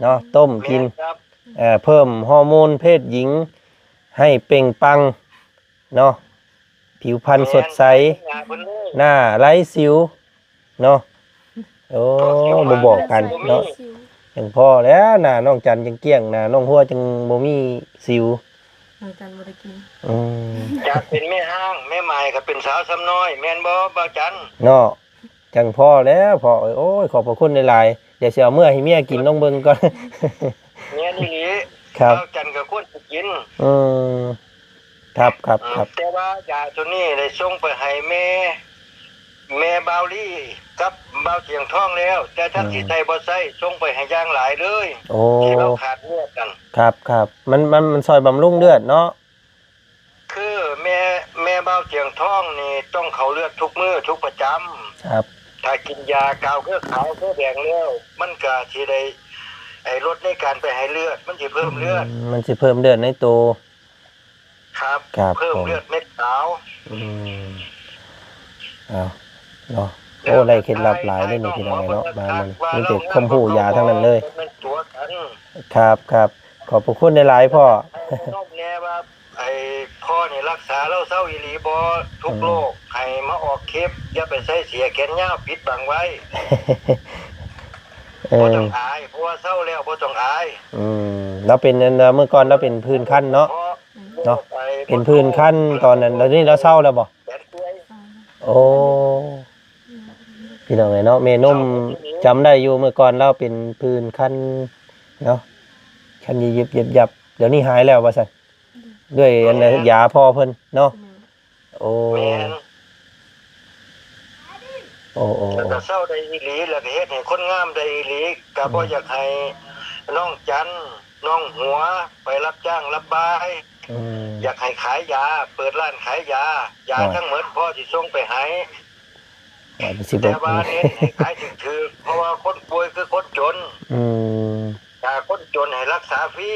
ເນາະ ຕົ້ມກິນ ແມ່ນຄັບ ເອີ ເພີ່ມຮໍໂມນເພດຍິງໃຫ້ເປັ່ງປັງເນາະ ຜິວພັນສົດໃສ ແມ່ນ ເປັນໜ້າເພິ່ນເລີຍ ໜ້າໄຮ້ສິວເນາະ. ໂອ້ ບໍ່ບອກກັນເນາະ ຈັ່ງພໍແລ້ວ ໜ້ານ້ອງຈັນຈັ່ງກ້ຽງ ໜ້ານ້ອງຫົວຈັ່ງບໍ່ມີສິວ. ນ້ອງຈັນບໍ່ໄດ້ກິນ ອືມ ຢາກເປັນແມ່ຮ້າງແມ່ໝ້າຍ ກໍເປັນສາວຊຳນ້ອຍ ແມ່ນບໍ່ບ່າວຈັນ? ເນາະ ຈັ່ງພໍແລ້ວພໍ່ເອີຍ. ໂອ້ຍ ຂອບພະຄຸນຫຼາຍໆ ດຽວຊິເອົາເມືອໃຫ້ເມຍກິນລອງເບິ່ງກ່ອນ. ແມ່ນອີ່ຫຼີ ຄັບ ບ່າວຈັນກໍຄວນຊິກິນ. ອືມ ຄັບໆໆ ແຕ່ວ່າຢາໂຕນີ້ໄດ້ສົ່ງໄປໃຫ້ແມ່ ແມ່ບ່າວລີກັບບ່າວສຽງທອງແລ້ວ ແຕ່ຈັກຊິໃຊ້ບໍ່ໃຊ້ ສົ່ງໄປໃຫ້ຢ່າງຫຼາຍເລີຍ. ໂອ້ ທີ່ລາວຂາດເລືອດນັ້ນ ຄັບໆ ມັນ ມັນ ມັນຊ່ອຍບຳລຸງເລືອດເນາະ. ຄືແມ່ ແມ່ບ່າວສຽງທອງນີ້ຕ້ອງເຂົ້າເລືອດທຸກມື້ທຸກປະຈຳ. ຄັບ ຖ້າກິນຢາກາວເຄືອຂາວເຄືອແດງແລ້ວ ມັນກະຊິໄດ້ ໄອ້ລົດໃນການໄປໃຫ້ເລືອດ ມັນຊິເພີ່ມເລືອດ. ອືມ ມັນຊິເພີ່ມເລືອດໃນໂຕ. ຄັບ ຄັບ ເພີ່ມເລືອດເມັດຂາວ. ອືມ ເອົາເນາະ ໂອ້ ໄດ້ເຄັດລັບຫຼາຍເດ້ນີ້ພີ່ນ້ອງເນາະ ມາມື້ນີ້ມີແຕ່ຄວາມຮູ້ຢາທັງນັ້ນເລີຍ. ແມ່ນຕົວກັນ. ຄັບໆ ຂອບພະຄຸນຫຼາຍໆພໍ່. ໃຫ້ນ້ອງແນ່ວ່າ ໄອ້ພໍ່ນີ້ລັກສາລາວເຊົາອີ່ຫຼີບໍ່? ທຸກໂລກ ໃຫ້ມາອອກຄລິບ ຢ່າໄປໃສ່ເສື້ອແຂນຍາວປິດບັງໄວ້. ເອີ ບໍ່ຕ້ອງອາຍ ເພາະວ່າເຊົາແລ້ວບໍ່ຕ້ອງອາຍ. ອືມ ລາວເປັນ ອັນ ເມື່ອກ່ອນລາວເປັນຜື່ນຄັນເນາະ ເນາະ ເປັນຜື່ນຄັນຕອນນັ້ນ ດຽວນີ້ລາວເຊົາແລ້ວບໍ່? ແຂນປ່ວຍ. ໂອ້ ພີ່ນ້ອງເອີຍເນາະ ແມ່ນົມຈຳໄດ້ຢູ່ ເມື່ອກ່ອນລາວເປັນຜື່ນຄັນເນາະ ຄັນຍິບໆ ດຽວນີ້ຫາຍແລ້ວວ່າຊັ້ນ ດ້ວຍອັນ ໂດຍ ຢາພໍ່ເພິ່ນເນາະ. ໂອ້ ແມ່ນ ໂອ້ໆໆ ແລ້ວກໍເຊົາໄດ້ອີ່ຫຼີ ແລ້ວກໍເຮັດໃຫ້ຄົນງາມໄດ້ອີ່ຫຼີ ກໍບໍ່ ອືມ ຢາກໃຫ້ນ້ອງຈັນ ນ້ອງຫົວ ໄປຮັບຈ້າງຮັບບາຍ. ອືມ ຢາກໃຫ້ຂາຍຢາ ເປີດຮ້ານຂາຍຢາ ຢາ ໂອ້ຍ ທັງໝົດພໍ່ຊິສົ່ງໄປໃຫ້ ວ່າມັນຊິບໍ່ ແຕ່ວ່າເນັ້ນໃຫ້ຂາຍຖືກໆ ເພາະວ່າຄົນປ່ວຍຄືຄົນຈົນ. ອືມ ຖ້າຄົນຈົນໃຫ້ລັກສາຟຣີ.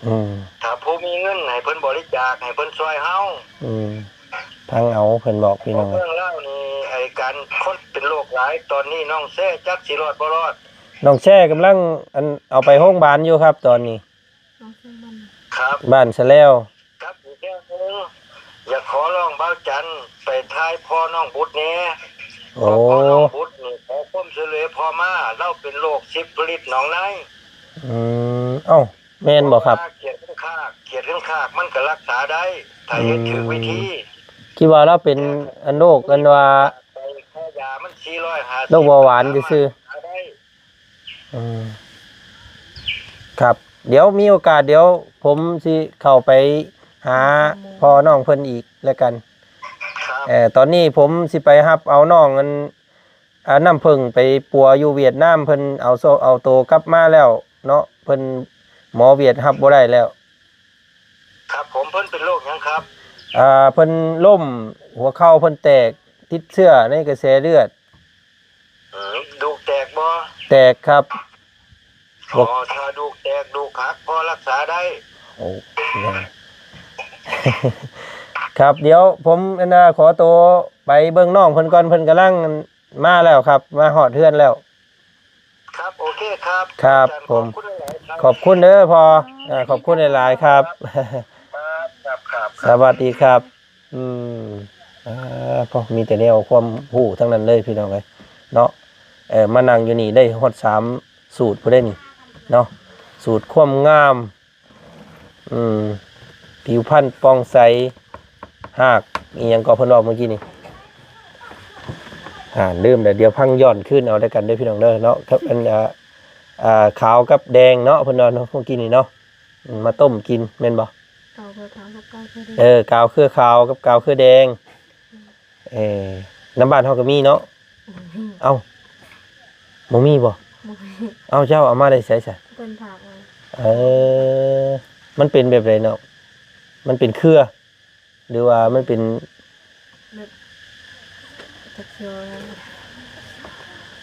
ອືມ ຖ້າຜູ້ມີເງິນໃຫ້ເພິ່ນບໍລິຈາກ ໃຫ້ເພິ່ນຊ່ວຍເຮົາ. ອືມ ພັງເອົາ ເພິ່ນບອກພີ່ນ້ອງ. ເມືອງລາວນີ້ ໄອ້ການຄົນເປັນໂລກຫຼາຍ ຕອນນີ້ນ້ອງແຊຈັກຊິລອດບໍ່ລອດ. ນ້ອງແຊກຳລັງ ອັນ ເອົາໄປໂຮງບານຢູ່ຄັບຕອນນີ້. ນ້ອງແຊບ້ານ ຄັບ ບ້ານສະແລວ. ກັບອີກແນວໜຶ່ງ ຢາກຂໍຮ້ອງບ່າວຈັນໄປຖ່າຍພໍ່ນ້ອງບຸດແດ່. ໂອ້ ເພາະພໍ່ນ້ອງບຸດນີ້ຂໍຄວາມຊ່ວຍເຫຼືອພໍ່ມາ ລາວເປັນໂລກຊິບຜະລິດໜອງໃນ. ອືມ ເອົ້າ ແມ່ນບໍ່ຄັບ? ເຂດຂຶ້ນຄາກ ເຂດຂຶ້ນຄາກມັນກໍລັກສາໄດ້ ຖ້າເຮັດຖືກວິທີ. ອືມ ຄິດວ່າລາວເປັນ ແຕ່ ອັນ ໂລກ ອັນວ່າ ໄປຄ່າຢາມັນສີ່ຮ້ອຍຫ້າສິບ ໂລກເບົາຫວານຊື່ໆ. ອືມ ຄັບ ດຽວມີໂອກາດ ດຽວຜົມຊິເຂົ້າໄປຫາພໍ່ນ້ອງເພິ່ນອີກແລ້ວກັນ. ຄັບ ເອີ ຕອນນີ້ຜົມຊິໄປຮັບເອົານ້ອງອັນ ອ່າ ນ້ຳເຜິ້ງໄປປົວຢູ່ຫວຽດນາມ ເພິ່ນເອົາໂຊ ເອົາໂຕກັບມາແລ້ວເນາະ ເພິ່ນ ໝໍຫວຽດຮັບບໍ່ໄດ້ແລ້ວ. ຄັບຜົມ ເພິ່ນເປັນໂລກຫຍັງຄັບ? ອ່າ ເພິ່ນລົ້ມ ຫົວເຂົ່າເພິ່ນແຕກ ຕິດເຊື້ອໃນກະແສເລືອດ. ເອີ ດູກແຕກບໍ່? ແຕກຄັບ. ອໍ ຖ້າດູກແຕກ ດູກຫັກ ພໍລັກສາໄດ້. ໂອ້ ນະ ຄັບ ດຽວຜົມ ອັນນ່າ ຂໍໂຕໄປເບິ່ງນ້ອງເພິ່ນກ່ອນ ເພິ່ນກຳລັງ ມາແລ້ວຄັບ ມາຮອດເຮືອນແລ້ວ. ຄັບ ໂອເຄຄັບ ຄັບ ອາຈານ ຜົມ ຂອບຄຸນຫຼາຍໆ ຄັບ ຂອບຄຸນເດີພໍ່ ອ່າ ຂອບຄຸນຫຼາຍໆ ຄັບ ຄັບ ຄັບ ຄັບ ສະຫວັດດີຄັບ. ອືມ ອ່າ ໂອ້ ມີແຕ່ແນວຄວາມຮູ້ທັງນັ້ນເລີຍພີ່ນ້ອງເອີຍເນາະ. ເອີ ມານັ່ງຢູ່ນີ້ໄດ້ຮອດສາມສູດພຸ້ນເດ້ນີ້ເນາະ ສູດຄວາມງາມ ອືມ ຜິວພັນປ່ອງໃສ ຮາກອີ່ຫຍັງກໍເພິ່ນເວົ້າມື້ກີ້ນີ້ ອ່າ ລືມແລ້ວ ດຽວຟັງຍ້ອນຄືນເອົາແລ້ວກັນເດີພີ່ນ້ອງເດີເນາະ. ຄັບ ອັນ ອ່າ ອ່າ ຂາວກັບແດງເນາະ ເພິ່ນວ່າເນາະ ມື້ກີ້ນີ້ເນາະ ອືມ ມາຕົ້ມກິນແມ່ນບໍ່? ກາວເຄືອຂາວກັບກາວເຄືອແດງ ເອີ ກາວເຄືອຂາວກັບກາວເຄືອແດງ. ອືມ ເອີ ນຳບ້ານເຮົາກໍມີເນາະ. ບໍ່ມີ. ເອົ້າ ບໍ່ມີບໍ່? ບໍ່ມີ. ເອົ້າ ເຈົ້າເອົາມາແຕ່ໃສຊະ? ເພິ່ນຝາກມາ. ເອີ ມັນເປັນແບບໃດເນາະ? ມັນເປັນເຄືອ ຫຼືວ່າມັນເປັນແບບ ຈັກຊິເວົ້າແນວໃດ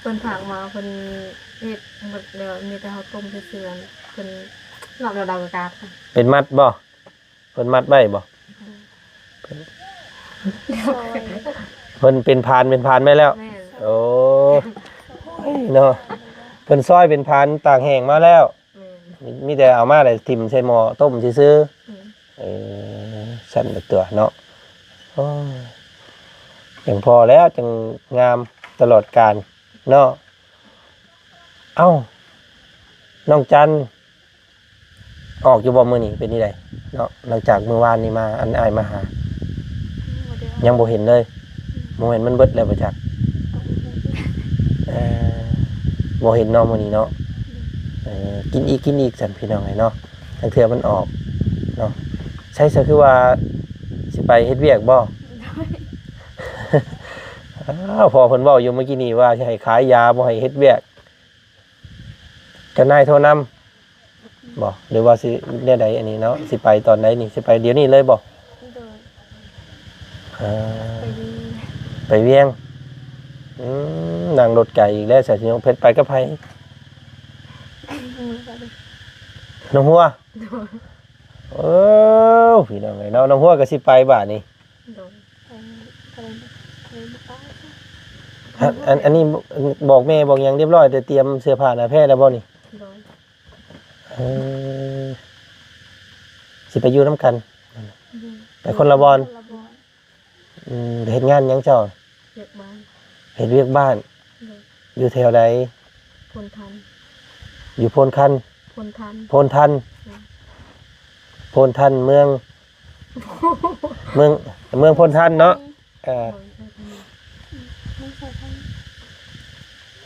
ເພິ່ນຝາກມາ ເພິ່ນເຮັດໝົດແລ້ວ ມີແຕ່ເຮົາຕົ້ມຊື່ໆ ເພິ່ນ ລອບແລ້ວເຮົາກໍກາດ. ເປັນມັດບໍ່? ເພິ່ນມັດໄວ້ບໍ່? ເພິ່ນເປັນພານ ເປັນພານໄວ້ແລ້ວ. ແມ່ນ. ໂອ້ຍເນາະ ເພິ່ນຊອຍເປັນພານຕາກແຫ້ງມາແລ້ວ. ແມ່ນ. ມີ ມີແຕ່ເອົາມາແລ້ວຖິ້ມໃສ່ໝໍ້ຕົ້ມຊື່ໆ. ອືມ. ເອີ ຊັ້ນລະຕົວະເນາະ. ໂອ້ຍ ຈັ່ງພໍແລ້ວ ຈັ່ງງາມຕະຫຼອດການເນາະ. ເອົ້າ ນ້ອງຈັນ ອອກຢູ່ບໍ່ມື້ນີ້ ເປັນຈັ່ງໃດເນາະ? ຫຼັງຈາກມື້ວານນີ້ມາ ອັນອ້າຍມາຫາ ຍັງບໍ່ເຫັນເລີຍ. ອືມ. ບໍ່ແມ່ນມັນເບິດແລ້ວບໍ່ຈັກ? ເອີ ບໍ່ເຫັນເນາະມື້ນີ້ເນາະ. ອືມ. ເອີ ກິນອີກ ກິນອີກຊັ້ນພີ່ນ້ອງເອີຍເນາະ ລາງເທື່ອມັນອອກເນາະ. ໃສ ຊະ ຄືວ່າຊິໄປເຮັດວຽກບໍ່? ໂດຍ. ອ້າວ ພໍ່ເພິ່ນເວົ້າຢູ່ມື້ກີ້ນີ້ວ່າຊິໃຫ້ຂາຍຢາ ບໍ່ໃຫ້ເຮັດວຽກ. ເຈົ້ານາຍໂທນຳບໍ່ ຫຼືວ່າຊິແນວໃດ? ອັນນີ້ເນາະ ຊິໄປຕອນໃດນີ້? ຊິໄປດຽວນີ້ເລີຍບໍ່? ໂດຍ. ເອີ ໄປວຽງ ໄປວຽງ. ອືມ ນັ່ງລົດໄກອີກແລ້ວ ສາວຊິຍົງເພັດໄປກັບໃຜ? ນ້ອງຫົວ. ໂດຍ. ເອີ ພີ່ນ້ອງເອີຍເນາະ ນ້ອງຫົວກໍຊິໄປບາດນີ້. ໂດຍ. ອັນ ອັນ ອັນນີ້ບອກແມ່ບອກຫຍັງຮຽບຮ້ອຍ ແຕ່ຕຽມເສື້ອຜ້າໜ້າແພແລ້ວບໍ່ນີ້? ໂດຍ. ເອີ ຊິໄປຢູ່ນຳກັນ? ໂດຍ. ໄປຄົນລະບ່ອນ? ຄົນລະບ່ອນ. ອືມ ເຮັດງານຫຍັງເຈົ້າ? ວຽກບ້ານ. ເຮັດວຽກບ້ານ. ໂດຍ. ຢູ່ແຖວໃດ? ໂພນທັນ. ຢູ່ໂພນຄັນ? ໂພນທັນ. ໂພນທັນ. ໂດຍ. ໂພນທັນ ເມືອງ ເມືອງ ເມືອງໂພນທັນເນາະ. ເອີ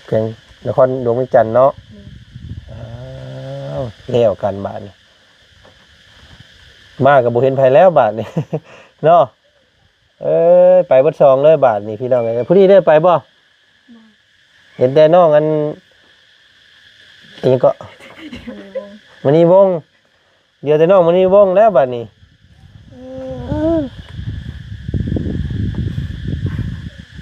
ແຂວງນະຄອນຫຼວງວຽງຈັນເນາະ. ແມ່ນ. ອ້າວ ແລ້ວກັນບາດນີ້ ມາກໍບໍ່ເຫັນໃຜແລ້ວບາດນີ້ເນາະ. ເອີຍ ໄປເບິດສອງເລີຍບາດນີ້ ພີ່ນ້ອງເອີຍ. ຜູ້ນີ້ໄດ້ໄປບໍ່? ບໍ່. ເຫັນແຕ່ນ້ອງອັນ ອີ່ຫຍັງເກາະ ມະນີວົງ. ມະນີວົງ. ເຫຼືອແຕ່ນ້ອງມະນີວົງແລ້ວບາດນີ້.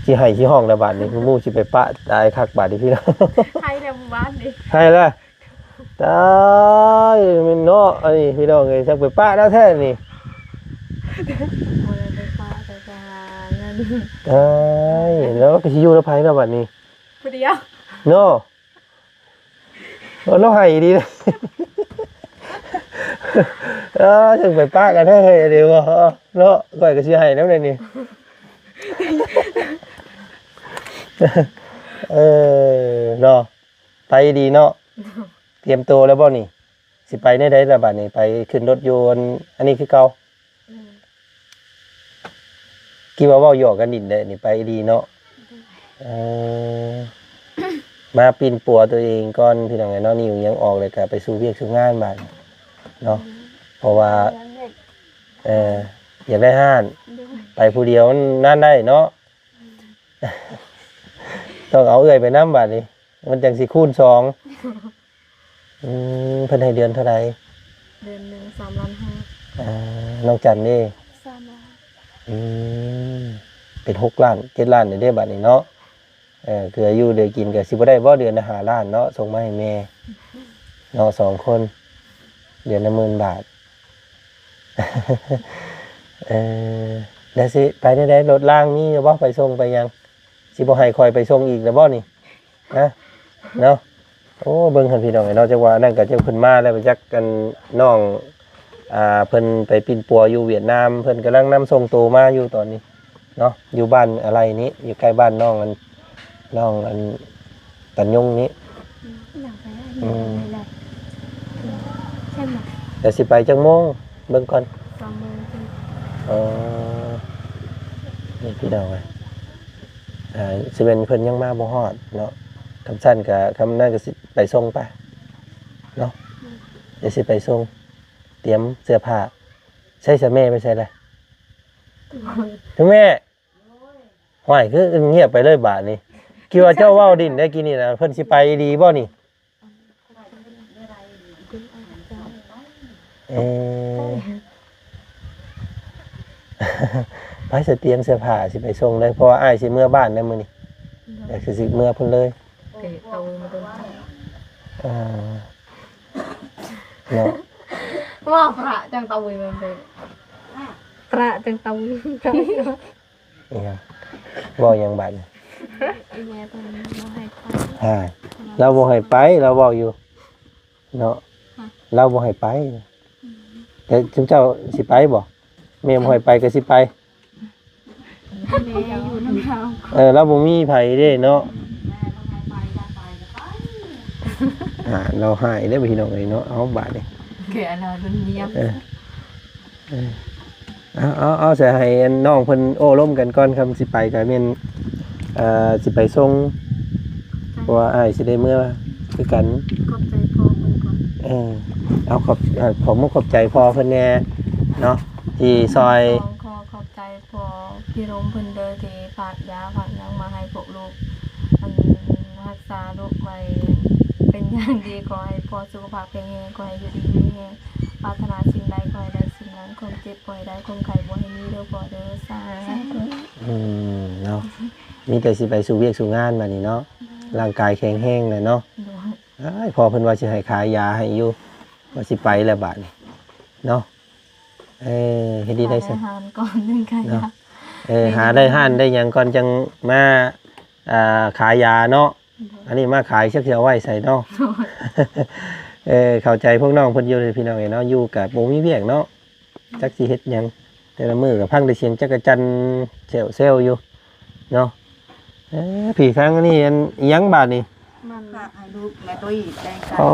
ຊິໄຫ້ຊິຮ້ອງແລ້ວບາດນີ້ ໝູ່ຊິໄປປະຕາຍຄັກບາດນີ້ພີ່ນ້ອງ. ໄຫ້ແລ້ວມື້ວານນີ້. ໄຫ້ແລ້ວ. ຕາຍແມ່ນເນາະ ອັນນີ້ພີ່ນ້ອງເອີຍ ຈັກໄປປະແລ້ວແທ້ນີ້. ບໍ່ໄດ້ໄປປະ ແຕ່ໄປຫາເງິນ. ຕາຍ ແລ້ວກໍຊິຢູ່ນຳໃຜເນາະບາດນີ້? ຜູ້ດຽວ. ເນາະ. ເອີ ລາວໄຫ້ດີນະ. ເອີ ເຖິງໄປປະກັນແທ້ເຮີ້ຍ ເດວ່າເນາະ ຂ້ອຍກໍຊິໄຫ້ນຳແດ່ນີ້. ເອີ ເນາະ ໄປດີເນາະ. ຕຽມໂຕແລ້ວບໍ່ນີ້? ຊິໄປແນວໃດລະບາດນີ້? ໄປຂຶ້ນລົດຢູ່ອັນ ອັນນີ້ຄືເກົ່າ? ອືມ. ຄິດວ່າເວົ້າຫຍອກກັນຫຼິ້ນເດ້ນີ້ ໄປດີເນາະ. ອືມ. ເອີ ມາປິ່ນປົວຕົວເອງກ່ອນ ພີ່ນ້ອງເອີຍເນາະ. ນີ້ຍັງອອກ ແລ້ວກໍໄປສູ່ວຽກສູ່ງານບາດນີ້ເນາະ. ອືມ. ເພາະວ່າ ເອີ ຢາກໄດ້ຮ້ານ. ໂດຍ. ໄປຜູ້ດຽວມັນນັ້ນໄດ້ເນາະ. ຕ້ອງເອົາເອື້ອຍໄປນຳບາດນີ້ ມັນຈັ່ງຊິຄູນສອງ. ອືມ ເພິ່ນໃຫ້ເດືອນເທົ່າໃດ? ເດືອນໜຶ່ງສາມລ້ານຫ້າ. ອ່າ ນ້ອງຈັນເດ້? ສາມລ້ານ. ອືມ ເປັນຫົກລ້ານ ເຈັດລ້ານເດ້ບາດນີ້ເນາະ. ເອີ ເກືອຢູ່ເດືອກິນກໍຊິບໍ່ໄດ້ບໍ່ ເດືອນລະຫ້າລ້ານເນາະ ສົ່ງມາໃຫ້ແມ່ເນາະ ສອງຄົນ ເດືອນລະໝື່ນບາດ. ເອີ ແລ້ວຊິໄປແນວໃດ? ລົດລາງມີຢູ່ບໍ່? ໄປສົ່ງໄປຫຍັງ? ຊິບໍ່ໃຫ້ຂ້ອຍໄປສົ່ງອີກແລ້ວບໍ່ນີ້? ຮະ? ເນາະ. ໂອ້ ເບິ່ງຫັ້ນພີ່ນ້ອງເອີຍເນາະ ຈັກວ່າອັນນັ້ນກໍຈັກເພິ່ນມາແລ້ວ ໄປຈັກອັນນ້ອງ ອ່າ ເພິ່ນໄປປິ່ນປົວຢູ່ຫວຽດນາມ ເພິ່ນກຳລັງນຳສົ່ງໂຕມາຢູ່ຕອນນີ້ເນາະ ຢູ່ບ້ານອາໄລນີ້ ຢູ່ໃກ້ບ້ານນ້ອງອັນ ນ້ອງອັນຕັນຍົງນີ້. ອືມ ຢາກໄປ ອືມ ຢາກໄປ ອືມ ໃຊ່ໝົດ. ແລ້ວຊິໄປຈັກໂມງ? ເບິ່ງກ່ອນ ສອງໂມງ. ອໍ ນີ້ພີ່ນ້ອງເອີຍ ອ່າ ຊິແມ່ນເພິ່ນຍັງມາບໍ່ຮອດເນາະ ຄັນຊັ້ນກະ ຄັນນັ້ນກະຊິໄປສົ່ງປະເນາະ. ອືມ ດຽວຊິໄປສົ່ງ ຕຽມເສື້ອຜ້າ. ໃສ່ສະແມ່ໄປໃສລະ? ໂອ້ຍ ແມ່ ຫ້ວຍ ຄືງຽບໄປເລີຍບາດນີ້ ຄິດວ່າເຈົ້າເວົ້າຫຼິ້ນໄດ້ກີ້ນີ້ນະ ເພິ່ນຊິໄປອີ່ຫຼີບໍ່ນີ້? ເອີ ໄປສະ ຕຽມເສື້ອຜ້າຊິໄປສົ່ງເລີຍ ເພາະວ່າອ້າຍຊິເມືອບ້ານແລ້ວມື້ນີ້ ໂດຍ ແລ້ວຊິເມືອພຸ້ນເລີຍ. ເກະເຕົາມາຕົນ ອ່າ ເນາະ ວ່າພະຈັ່ງເຕົາມັນເປັນ ພະຈັ່ງເຕົາ. ອີຫຍັງ? ເວົ້າຫຍັງບາດນີ້? ອີແມ່ເພິ່ນບໍ່ໃຫ້ໄປ. ຮະ? ລາວບໍ່ໃຫ້ໄປ ລາວເວົ້າຢູ່ເນາະ. ຮະ? ລາວບໍ່ໃຫ້ໄປ. ອືມ ແຕ່ຊຸມເຈົ້າຊິໄປບໍ່? ແມ່ບໍ່ໃຫ້ໄປກໍຊິໄປ. ແມ່ຢູ່ນຳລາວ. ເອີ ລາວບໍ່ມີໃຜເດ້ເນາະ. ອືມ ອ່າ ລາວຮ້າຍເດ້ພີ່ນ້ອງເອີຍເນາະ. ເອົາບາດນີ້ ແກລາວຈົນງຽບ. ເອີ ເອີ ເອົາ ເອົາ ເອົາ ໃສ່ໃຫ້ອັນນ້ອງເພິ່ນໂອ້ລົມກັນກ່ອນ ຄຳຊິໄປກໍແມ່ນ ເອີ ຊິໄປສົ່ງ ເພາະວ່າອ້າຍຊິໄດ້ເມືອຄືກັນ. ຂອບໃຈພໍ່ເພິ່ນກ່ອນ. ເອີ ເອົາ ຂອບ ເອີ ຂອບມຸກຂອບໃຈພໍ່ເພິ່ນແດ່ເນາະ ທີ່ຊ່ອຍ. ຂໍຂອບໃຈພໍ່ພີ່ລົມເພິ່ນເດີ ທີ່ຝາກຢາຝາກຫຍັງມາໃຫ້ພວກລູກ ອັນ ຮັກສາລູກໄວ້ເປັນຢ່າງດີ. ຂໍໃຫ້ພໍ່ສຸຂະພາບແຂງແຮງ ຂໍໃຫ້ຢູ່ດີມີແຮງ ປາດຖະໜາສິ່ງໃດຂໍໃຫ້ໄດ້ສິ່ງນັ້ນ ຄວາມເຈັບບໍ່ໃຫ້ໄດ້ ຄວາມໄຂ້ບໍ່ໃຫ້ມີເດີພໍ່ເດີ. ສາທຸ. ອືມ ເນາະ ມີແຕ່ຊິໄປສູ່ວຽກສູ່ງານບາດນີ້ເນາະ. ອືມ ຮ່າງກາຍແຂງແຮງແລ້ວເນາະ. ໂດຍ. ອ້າຍ ພໍ່ເພິ່ນວ່າຊິໃຫ້ຂາຍຢາໃຫ້ຢູ່ ວ່າຊິໄປແລ້ວບາດນີ້ເນາະ. ເອີ ເຮັດດີໄດ້ຊະ ຫາໄດ້ຫານກ່ອນ ຈັ່ງຂາຍຢາເນາະ. ເອີ ຫາໄດ້ຮ້ານໄດ້ຫຍັງກ່ອນ ຈັ່ງມາ ອ່າ ຂາຍຢາເນາະ. ໂດຍ. ອັນນີ້ມາຂາຍ ຈັກຊິເອົາໄວ້ໃສເນາະ. ໂດຍ. ເອີ ເຂົ້າໃຈພວກນ້ອງເພິ່ນຢູ່ພີ່ນ້ອງເອີຍເນາະ ຢູ່ກະບໍ່ມີວຽກເນາະ ຈັກຊິເຮັດຫຍັງ ແຕ່ລະມື້ກໍຟັງແຕ່ສຽງຈັກກະຈັ່ນແຊວໆຢູ່ເນາະ. ເອີ ພີ່ທາງນີ້ ອັນອີຫຍັງບາດນີ້? ມັນໃຫ້ລູກແມ່ຕຸ້ຍແຕ່ງກັນ. ໂອ້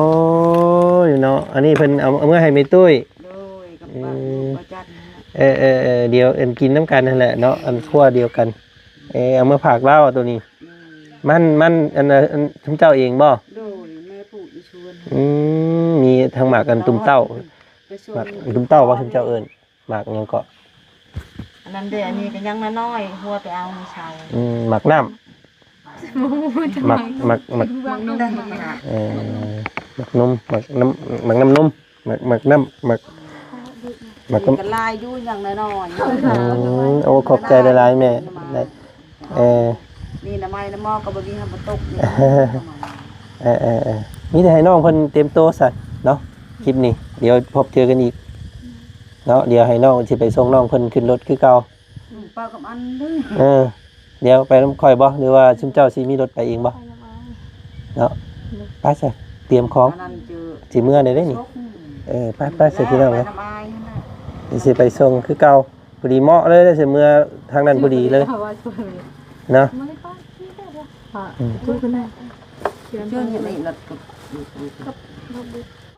ຍເນາະ ອັນນີ້ເພິ່ນເອົາ ເອົາເມືອໃຫ້ແມ່ຕຸ້ຍ. ໂດຍ ກັບ ອືມ ປ້າ ລູກປ້າຈັນ. ເອີໆໆ ດຽວເອີ້ນກິນນຳກັນຫັ້ນແຫຼະເນາະ ອັນຄົວດຽວກັນ. ເອີ ເອົາມາຝາກລາວໂຕນີ້. ອືມ ມັນ ມັນ ອັນ ອັນ ຊຸມເຈົ້າເອງບໍ່? ໂດຍ ແມ່ປູກຢູ່ສວນ. ອືມ ມີທັງໝາກອັນຕຸ່ມເຕົ້າ ໄປສວນ ໝາກຕຸ່ມເຕົ້າບໍ່ ຊຸມເຈົ້າເອີ້ນ ໝາກຫຍັງເກາະ? ອັນນັ້ນເດ້ ອັນນີ້ກໍຍັງນ້ອຍໆ ຫົວໄປເອົາມື້ເຊົ້າ. ອືມ ໝາກນ້ຳ ໝາກ ໝາກ ໝາກ ໝາກນົມ. ເອີ ໝາກນົມ ໝາກນ້ຳ ໝາກນ້ຳນົມ ໝາກ ໝາກນ້ຳ ໝາກ ໝາກ ກະຫຼາຍຢູ່ ຍັງນ້ອຍໆ. ອືມ ໂອ້ ຂອບໃຈຫຼາຍໆແມ່. ເອີ ນີ້ໜໍ່ໄມ້ໜໍ່ໝໍ້ກໍບໍ່ມີ ຫາບໍ່ຕົກນີ້. ເອີໆໆ ມີແຕ່ໃຫ້ນ້ອງເພິ່ນຕຽມໂຕຊະເນາະ ຄລິບນີ້ ດຽວພົບເຈີກັນອີກເນາະ. ດຽວໃຫ້ນ້ອງຊິໄປສົ່ງນ້ອງເພິ່ນຂຶ້ນລົດຄືເກົ່າ. ອືມ ໄປກັບອັນເດີ. ເອີ ດຽວໄປນຳຂ້ອຍບໍ່ ຫຼືວ່າຊຸມເຈົ້າຊິມີລົດໄປເອງບໍ່? ໄປນຳອ້າຍເນາະ. ໄປຊະ ຕຽມຂອງ ຊິເມືອໄດ້ເດ້ນີ້. ເອີ ໄປໆ ຊະພີ່ນ້ອງເອີຍ ຊິໄປສົ່ງຄືເກົ່າ. ພໍດີເໝາະເລີຍ ຊິເມືອທາງນັ້ນພໍດີເລີຍເນາະ. ອືມ ເຈີນີ້ລົດກັບ